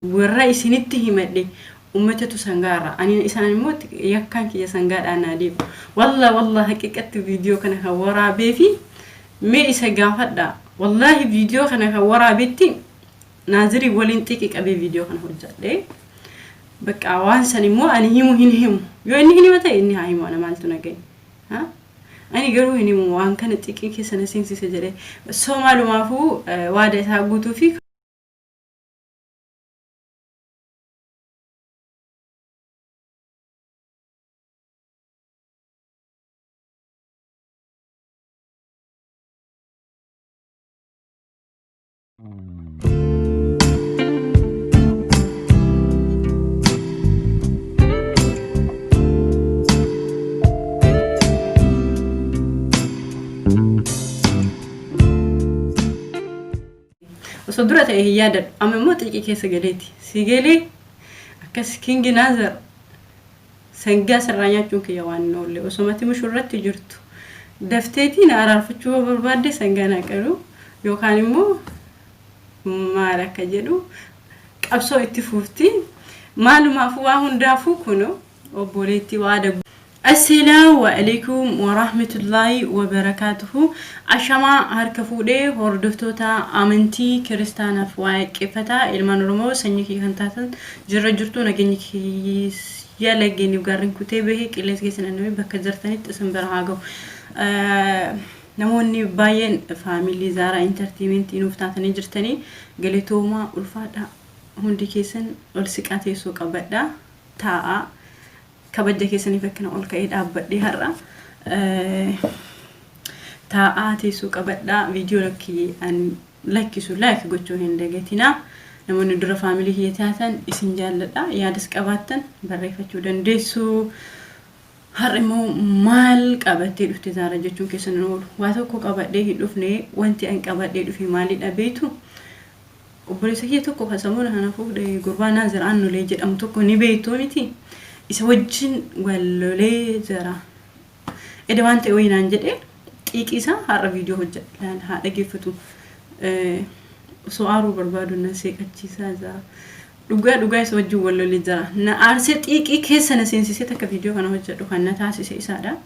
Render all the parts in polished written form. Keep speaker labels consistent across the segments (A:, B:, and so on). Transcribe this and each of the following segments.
A: Warra isinitti himadhe ummatatu sangaarra ani isaan immoo yakkaan kiyya sangaadhaan naa deemu. Wallah wallah, haqiqatti viidiyoo kana kan waraabee fi mee isa gaafadha. Wallaahi, viidiyoo kana kan waraabetti Naazirii waliin xiqi qabee viidiyoo kana hojjadhe. Bakka waan san immoo ani himu hin himu. Yoo inni hin hima ta'e, inni haa himu, ana maaltu na gahe? Ani garuu hin himu. Waan kana xiqii keessa na seensise jedhee. So maalumaafuu waada isaa guutuu fi osoo dura ta'e hin yaadadhu. Amma immoo xiiqii keessa galeeti. Si galee akkas, Kingi Naazar, sangaa sirraa nyaachuun kiyya waan hin oolle. Osoo mati mushurratti jirtu dafteetii na araarfachuu yoo barbaadde, sangaa naa qalu yookaan immoo maal akka jedhu qabsoo itti fuufti. Maalumaafuu, waa hundaafuu kuno obboleettii waada. Assalaamu alaikum warahmatullaahi wabarakaatuhu. Ashamaa, harka fuudhee hordoftoota amantii kiristaanaaf waaqeffataa, ilmaan Oromoo sanyii kiyya kan taatan, jirra jirtu? Nageenyi kiyya laggeeniif gaarreen kutee bahee qilleensa keessa naannawee bakka jirtanitti isin bira haa gahu. Namoonni baay'een faamilii Zaaraa Entertainmentii nuuf taatanii jirtanii, galatoomaa, ulfaadhaa. Hundi keessan ol siqaa, teessoo qabadhaa, taa'aa. Kabaja keessaniif akkana ol ka'ee dhaabbadhee har'a. Taa'aa, teessoo qabadhaa. Viidiyoo lakkii an lakkisu like gochuu hin dagatinaa. Namoonni dura faamilii kiyya taatan, isin jaalladha. Yaadas qabaattan barreeffachuu dandeessu. Har'a immoo maal qabattee dhufte Zaara jechuun keessan hin oolu. Waa tokko qabadhee hin dhufne. Wanti an qabadhee dhufe maalidha beektu? Obboleessa kiyya tokko kan samuuna kana fuudhe, gurbaa Naazir Aannolee jedhamu tokko ni beektu miti? Isa wajjin wal lolee jira. Eda waan ta'e wayii naan jedhee, xiiqii isaa har'a viidiyoo hojjedha haa dhageeffatu. Osoo aaruu barbaadu na seeqachiisaa jira. Dhugaa dhugaa isa wajjin wal lolee jira. Na aarsee xiiqii keessa na seensisee takka viidiyoo kana hojjedhu kan na taasise isaadha.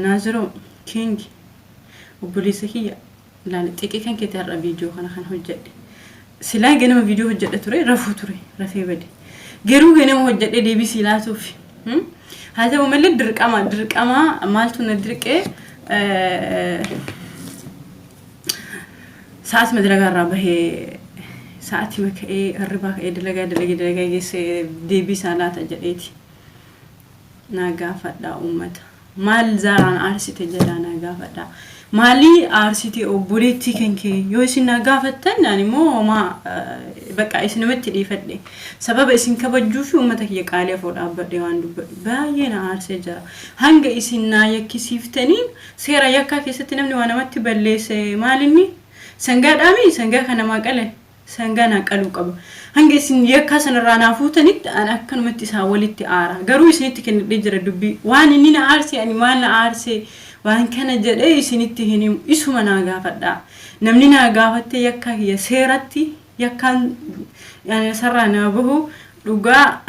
A: Naaziroo King, obboleessa kiyya, ilaali, xiqii kan keeti har'a viidiyoo kana kan hojjedhe. Silaa ganama viidiyoo hojjedha ture, rafuu ture, rafee bade. Garuu ganama hojjedhee deebii sii laatuuf. Haa ta'u malee, dirqama dirqama maaltu na dirqee? Sa'aatii dalagaa irraa bahee, sa'aatii ka'ee, hirribaa ka'ee, dalagaa dalagee dalagaa geessee deebii isaa laata jedheeti. Naa gaafadhaa uummata. Maal Zaaraan aarsite jedhaa naa gaafadhaa. Maalii aarsite obboleettii kan kee yoo isin naa gaafattan, ani immoo homaa bakka isinumatti dhiifadhe. Sababa isin kabajjuu fi uummata kiyya qaalii afoo dhaabbadhe waan dubbadhu. Baay'ee na aarsee jira. Hanga isin naa yakkisiiftanii, seera yakkaa keessatti namni waa namatti balleesse maalinni? Sangaa dhaami, sangaa kan namaa qalan. Sangaa naa qaluu qaba. Hanga isin yakkaa sanarraa naa fuutanitti ani akkanumatti isaa walitti aara. Garuu isinitti kennadhee jira dubbii. Waan inni na aarse, ani maal na aarse waan kana jedhee isinitti hin himu. Isuma naa gaafadhaa. Namni naa gaafattee yakkaa kiyya seeratti yakkaan sarraa naa bahu dhugaa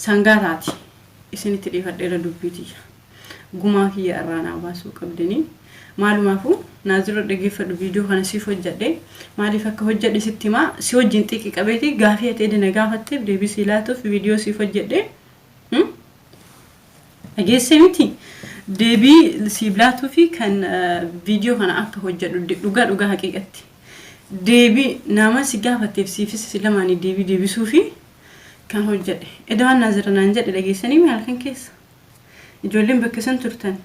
A: sangaa taati. Isinitti dhiifadheera dubbii tiyya. Gumaa kiyya irraa naa baasuu qabdanii. Maalumaafuu, Naaziroo, dhaggeeffadhu, viidiyoo kana siif hojjedhe. Maaliif akka hojjedhe sitti himaa. Si wajjin xiiqii qabeeti gaafii ati edena gaafatteef deebii sii laatuuf viidiyoo siif hojjedhe. Dhageessee miti? Deebii siif laatuufi kan viidiyoo kana akka hojjedhu, dhugaa dhugaa haqiiqatti. Deebii nama si gaafatteef siifis si lamaanii deebii deebisuufi kan hojjedhe. Eda waan Naazira naan jedhe dhageessanii mi halkan keessa? Ijoolleen bakka san turtan,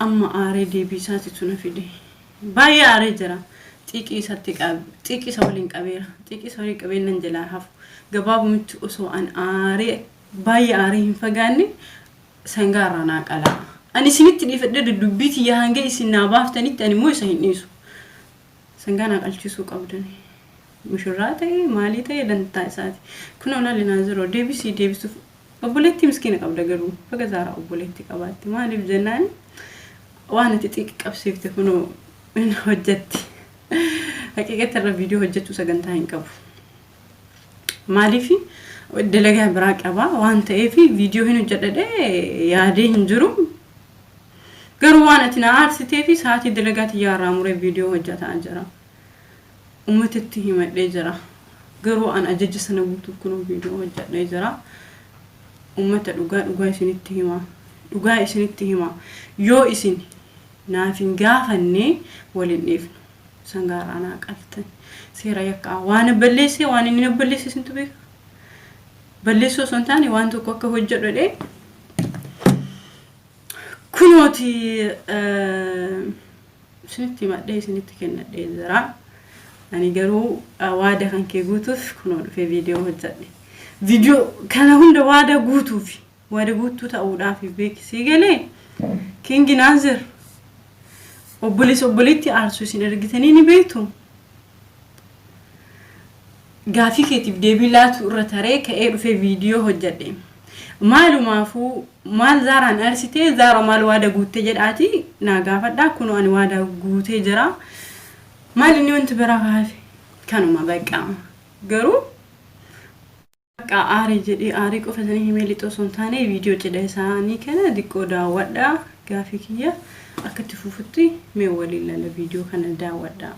A: amma aaree deebii isaatitu na fide. Baay'ee aaree jira. Xiiqii isatti xiiqii isa waliin qabeera. Xiiqii isa waliin qabee nan jalaa hafu. Gabaabumatti osoo an aaree, baay'ee aaree hin fagaanne, sangaa irraa naa qalaa. Ani isinitti dhiifadhee dubbii tiyya hanga isin naa baaftanitti ani immoo isa hin dhiisu. Sangaa naa qalchisuu qabdani. Mushurraa ta'e, maalii ta'e, dantaa isaati. Kunoo laali Naaziroo, deebisii deebisuuf obboleettii miskiina qabda. Garuu baga Zaaraa obboleettii qabaatte. Maaliif jennaan, waan ati xiiqii qabsiifte kunoo hin hojjetti. Haqiiqatti irra viidiyoo hojjechuu sagantaa hin qabu. Maaliif dalagaa biraa qaba waan ta'eef viidiyoo hin hojjedhadhee yaadee hin jiru. Garuu waan ati na aarsitee fi sa'aatii dalagaa tiyyaa irraa muree viidiyoo hojjetaa jira. Uummatatti himadhee jira. Garuu an ajaja sana guutuuf kunoo viidiyoo hojjedhee jira. Uummata dhugaa dhugaa isinitti hima. Dhugaa isinitti hima. Yoo isin naaf hin gaafanne wal hin dhiifnu. Sangaarraa naa qaltan. Seera yakkaa waan balleesse waan inni na balleesse isintu beeka. Balleessuu osoo hin taane waan tokko akka hojjedhu jedhee kunooti isinitti himadhee isinitti kennadhee jira. Ani garuu waada kan kee guutuuf kunoo dhufee viidiyoo hojjedhe. Viidiyoo kana hunda waada guutuuf waada guutuu ta'uudhaaf beeksisii galee Kingi Naazir obboleessa obboleetti aarsu isin argitanii ni beektu. Gaafii keetiif deebii laatu irra taree ka'ee dhufee viidiyoo hojjedhe. Maalumaafuu maal Zaaraan aarsitee Zaara maal waada guutte jedhaati naa gaafadhaa kunoo ani waada guutee jira. Maal inni wanti biraa hafe kanuma baqa. Garuu bakka aarii jedhee aarii qofa isanii himee lixoo osoo hin taane viidiyoo cidha isaanii kana diqqoo daawwadhaa gaafii kiyya akka itti fufutti mee waliin lala viidiyoo kana daawwadhaa.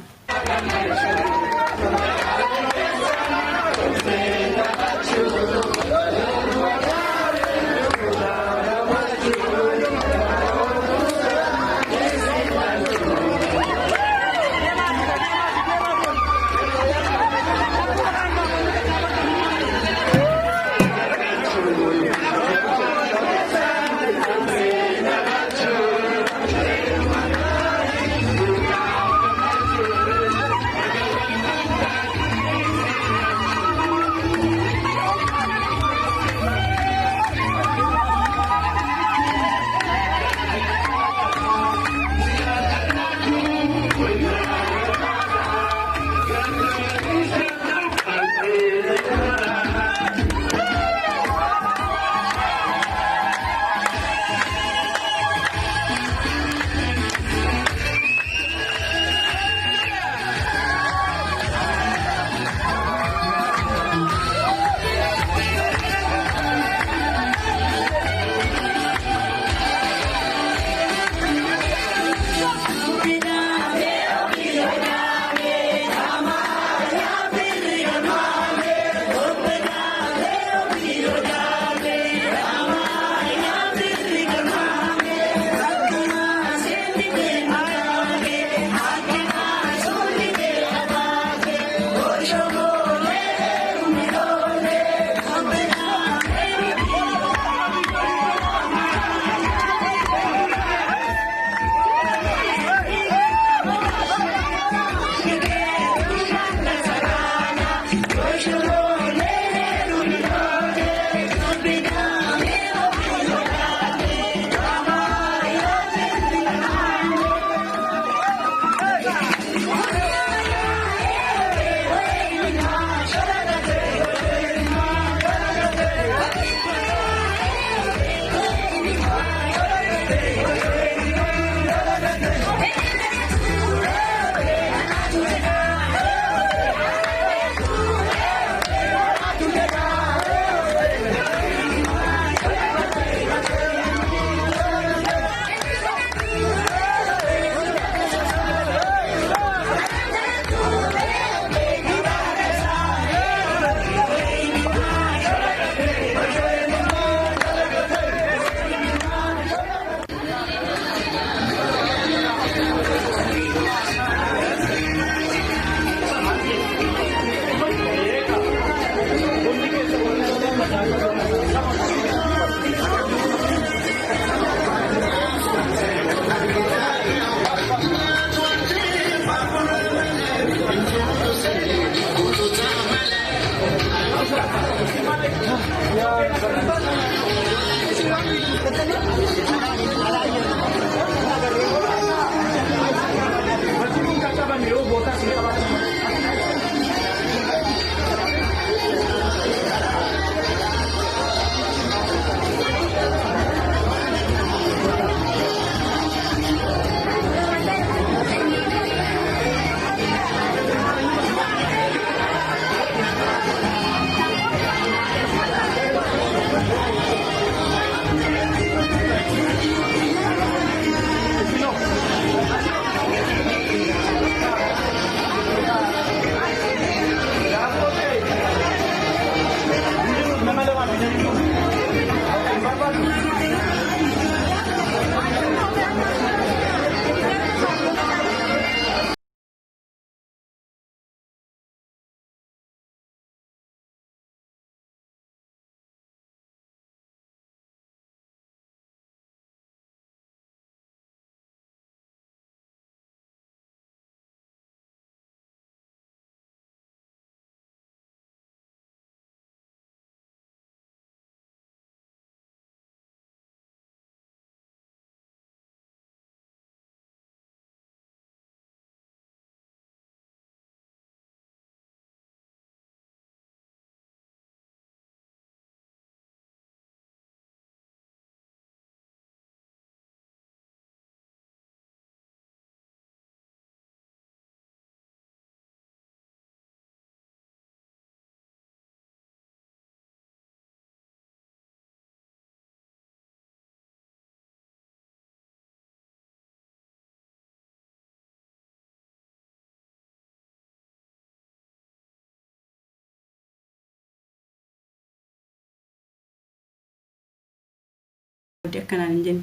A: qabdi akkanaan hin jenne.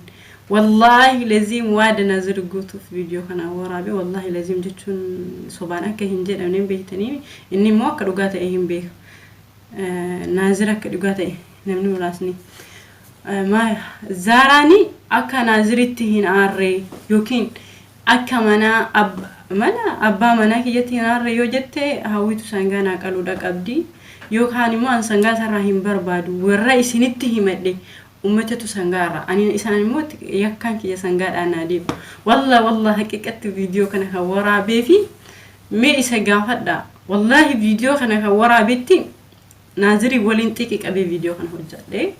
A: Wallaahi laziim waada Naazir guutuuf viidiyoo kana waraabe wallaahi laziim jechuun sobaan akka hin jedhamne hin beektanii inni immoo akka dhugaa ta'e hin beeka. Naazir akka dhugaa ta'e namni muraasni. Zaaraani akka Naaziritti hin aarree yookiin akka mana mana abbaa manaa kiyyatti hin aarre yoo jette hawwitu sangaa naa qaluudha qabdi. Yookaan immoo an sangaa isarraa hin barbaadu warra isinitti himadhe ummatatu sangaa irraa ani isaan immoo yakkaan kiyya sangaadhaan naa deemu. Wallah wallah haqiqatti viidiyoo kana kan waraabee fi mee isa gaafadha. Wallaahi viidiyoo kana kan waraabetti Naazirii waliin xiiqii qabee viidiyoo kana hojjadhe.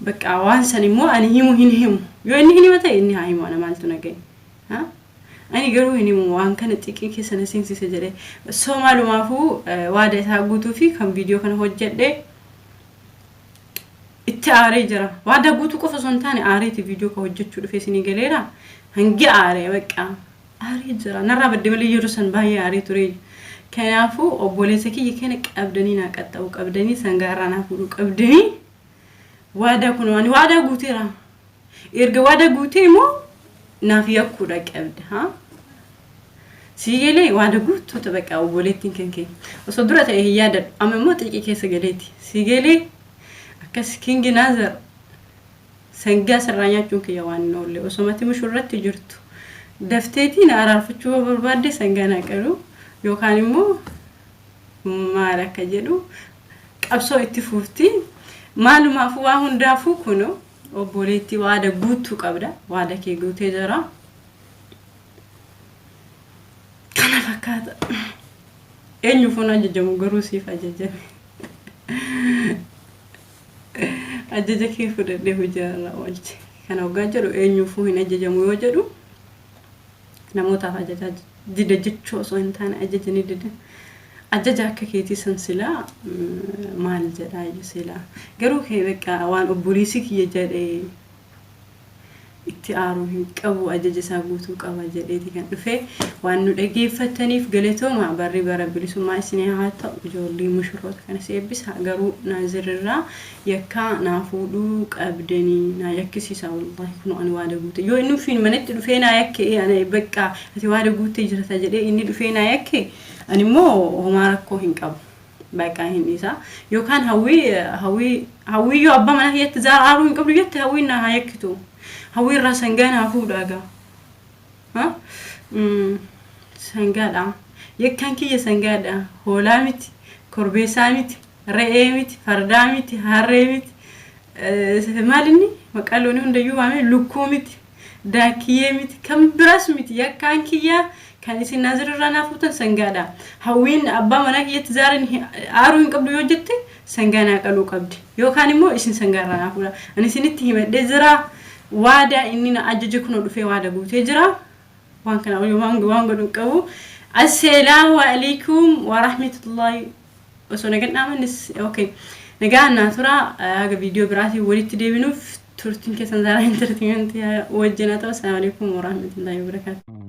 A: Bakka waan san immoo ani himu hin himu. Yoo inni hin hima ta'e inni haa himu ana maaltu na gahe. Ani garuu hin himu waan kana xiiqii keessa na seensise jedhee. So maalumaafuu waada isaa guutuu fi kan viidiyoo kana hojjedhe itti aaree jira. Waada guutuu qofa osoo hin taane aareeti viidiyoo kan hojjechuu dhufe isinii galeera. Hangi aaree bakka aaree jira. Narraa badde malee yeroo san baay'ee aaree ture. Kanaafuu obboleessa kiyya kana qabdanii naa qaxxa'uu qabdanii sangaarraa naa fuudhuu qabdanii waadaa kun ani waadaa guuteera. Erga waadaa guutee immoo naaf yakkuudha qabda. Haa? Sii galee waada guutuutu bakka obboleettiin kan kee. Osoo dura ta'e hin yaadadhu. Amma immoo xiiqii keessa galeeti. Sii galee akkas Kingi Naazar sangaa sirraa nyaachuun kiyya waan hin oolle. Osoo mati mushurratti jirtu. Dafteetii na araarfachuu yoo barbaadde sangaa naa qalu yookaan immoo maal akka jedhu qabsoo itti fuufti. Maalumaafuu waa hundaafuu kunoo obboleettii waada guutuu qabda. Waada kee guutee jira. Kana fakkaata. Eenyuufuu ajajamu garuu siif ajajame. Ajaja kee fudhadhee hojii irra oolche. Kana hoggaa jedhu eenyuufuu hin ajajamu yoo jedhu namootaaf ajajaa dida jechuu osoo hin taane ajaja ni dida. Ajaja akka keetii san silaa maal jedhaa silaa. Garuu kee beekaa waan obboleessi kiyya jedhee itti aaruu hin qabu ajaja isaa guutuu qaba jedheeti kan dhufe waan nu dhageeffattaniif galatooma barri bara bilisummaa isinii haa ta'u ijoollee mushurroota kanas eebbisa garuu naazirirraa yakkaa naa fuudhuu qabdanii naa yakkisiisa wallaahi kun ani waada guute yoo inni ufiin manatti dhufee naa yakke ana bakka ati waada guuttee jirata jedhee inni dhufee naa yakke ani immoo homaa rakkoo hin qabu. Baqa hin dhiisa. Yookaan hawwii hawwii hawwii yoo abbaa manaa kiyyatti zaara aaruu hin qabdu jette hawwiin naa haa yakkitu. Hawwii irraa sangaa naa fuudhaa gaa. Ha? Sangaadha. Yakkaan kiyya sangaadha. Hoolaa miti, korbeessaa miti, re'ee miti, fardaa miti, harree miti. Maal inni maqaa loonii hundayyuu waamee lukkuu miti. Daakiyyee miti kan biraas miti yakkaan kiyya kan isin naazir irraa naa fuutan sangaadha. Hawwiin abbaa manaa kiyyatti zaariin aaruu hin qabdu yoo jette sangaa naa qaluu qabdi. Yookaan immoo isin sangaa irraa naa fuudha. Ani isinitti himadhee jira. Waadaa inni na ajaje kunoo dhufee waada guutee jira. Waan kana olii waan waan godhu hin qabu. Assalaamu alaikum wa rahmatullahi osoo nagan dhaamannis okay. Nagaan naa tura haga viidiyoo biraatiin walitti deebinuuf turtiin keessan Zaaraa Entertainment wajjin haa ta'u. Assalaamu alaikum wa rahmatullahi wa barakaatuh.